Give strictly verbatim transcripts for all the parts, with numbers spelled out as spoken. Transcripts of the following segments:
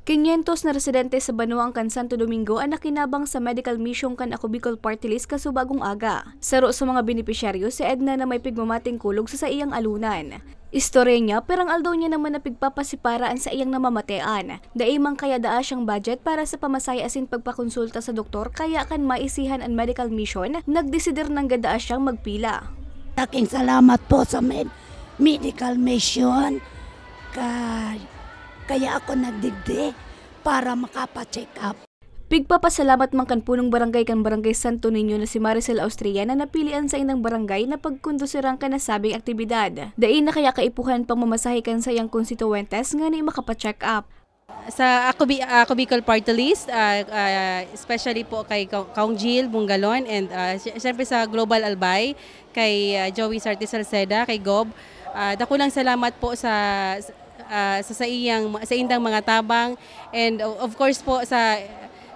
Kinyentos na residente sa banwaan kan Santo Domingo an nakinabang sa medical mission kan Ako Bicol Party List kasubagong aga. Saro sa mga benepisyaryo si Edna na may pigmamating kulog sa saiyang alunan. Istorya niya, pirang aldaw niya naman na pigpapasipara an saiyang namamatean. Dai man kaya daa siyang budget para sa pamasahe asin pagpakonsulta sa doktor, kaya kan maisihan an medical mission, nagdesider nanggad daa siyang magpila. Laking salamat po sa med- medical mission. Kay, kaya ako nagdigdi para makapa-check up. Pigpapasalamat man kan punong barangay kan Barangay Santo Niño na si Maricel Austria na napili an saindang barangay na pagkondusiran kan nasabing aktibidad. Dai na kaya kaipuhan pang mamasahe kan saiyang konstituwentes ngani makapa-check up. Sa Ako, Bi- Ako Bicol Party List, ah, ah, especially po kay Ka- Kaong Jill Bungalon and ah, sy- syempre sa Global Albay, kay ah, Joey Sarte Salceda, kay Gob. Ah, dakulang salamat po sa ah, sa saiyang sa indang mga tabang and o- of course po sa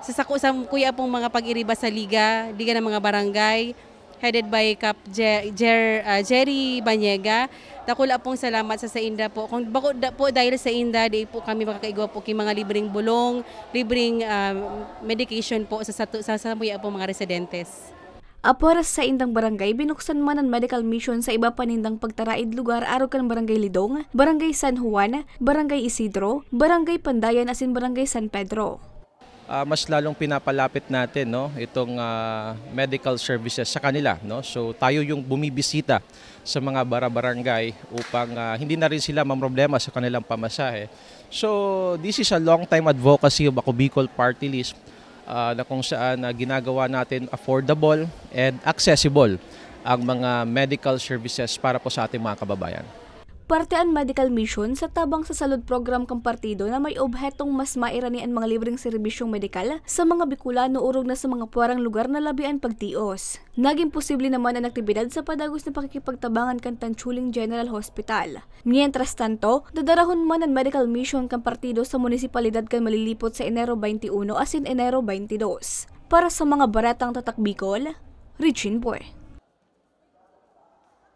sa sako sa kuya pong mga pag-iriba sa liga, liga ng mga barangay headed by Cap Jer, Jer, ah, Jerry Banyega. Dakula pong salamat sa sainda po. Kung bako da, po dahil sa inda, di po kami makakaigwa po king mga libreng bulong, libreng ah, medication po sa, sa, sa, sa samuya po mga residentes. Apwera sa saindang barangay, binuksan man an medical mission sa iba pa nindang pagtaraid lugar arog kan Barangay Lidong, Barangay San Juan, Barangay Isidro, Barangay Pandayan asin Barangay San Pedro. Ah, mas lalong pinapalapit natin, no, itong ah, medical services sa kanila, no? So tayo yung bumibisita sa mga bara-barangay upang ah, hindi na rin sila mamroblema sa kanilang pamasahe. So this is a long time advocacy of Ako Bicol Party List ah, na kung saan ah, ginagawa natin affordable and accessible ang mga medical services para po sa ating mga kababayan. Parte an medical mission sa Tabang sa Salud program kan partido na may obhetong mas mairani an mga libreng serbisyong medikal sa mga Bicolano orog na sa mga pwarang lugar na labi an pagtios. Nagin posible naman an aktibidad sa padagos na pakikipagtabangan kan Tanchuling General Hospital. Mientras tanto, dadarahon man an medical mission kan partido sa munisipalidad kan Malilipot sa Enero twenty-one asin Enero twenty-two. Para sa mga baretang Tatak Bicol, Richin Bue.